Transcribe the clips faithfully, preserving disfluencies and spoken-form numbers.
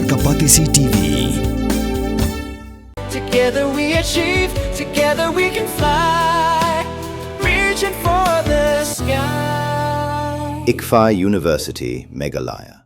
Ka Batesi T V. Together we achieve, together we can fly, reaching for the sky. ICFAI University, Meghalaya.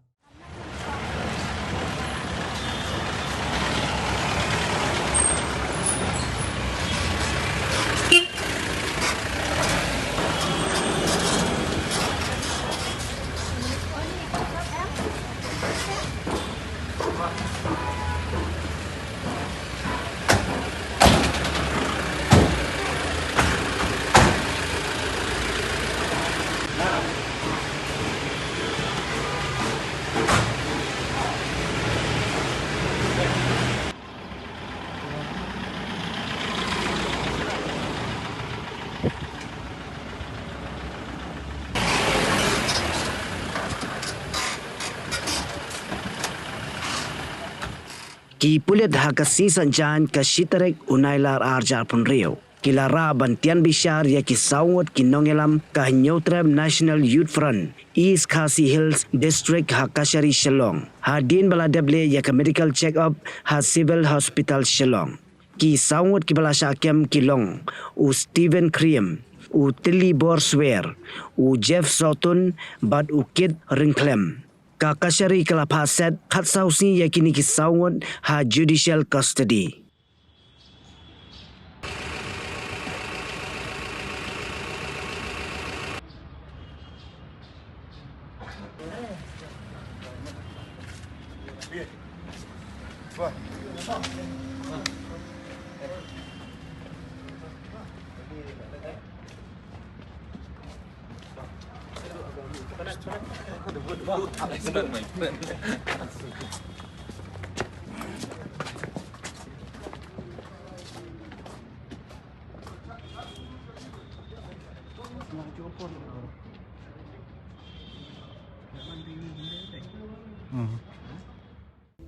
Ki pulit ha ka sngi Saitjaiñ ka shi tarik u Nailar ar hajar arphew hynriew ki la rah ban tian bishar ïa ki saw ngut ki nongïalam ka Hynñiewtrep National Youth Front East Khasi Hills District ha Kachari Shillong, hadien ba la dep leh ïa ka medical check up ha Civil Hospital Shillong. Ki saw ngut kiba la shah kem ki long u Stephen Khriem, u Tilibor Swer, u Jeff Sotun bad u Kit Ryngkhlem. Ka Kachari ka la phah set khatsaw sngi ïa kine ki saw ngut ha judicial custody.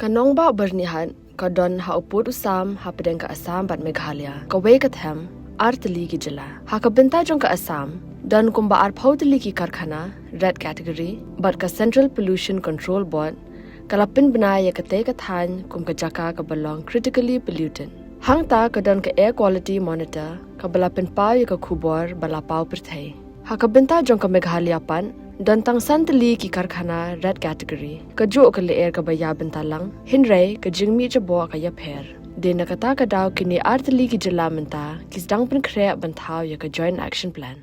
Ka nongbah Byrnihat ka don ha u pud u sam hapdeng ka Assam bad Meghalaya. Kawei ka them, ar tylli ki jylla. Ha ka bynta jong ka Assam, don kumba arphew tylli ki karkhana red category, bad ka Central Pollution Control Board ka la pynbna ïa katei ka thaiñ kum ka jaka kaba long critically polluted. Hangta ka don ka Air Quality Monitor kaba la pynpaw ïa ka khubor ba la paw pyrthei. Ha ka bynta jong ka Meghalaya pat, don tang san tylli ki karkhana red category. Kajuh ka lyer kaba ïa bynta lang, hynrei ka jingmih jaboh ka ïapher. Dei na kata ka daw kine ar tylli ki jylla mynta ki sdang pynkhreh ban thaw ïa ka Joint Action Plan.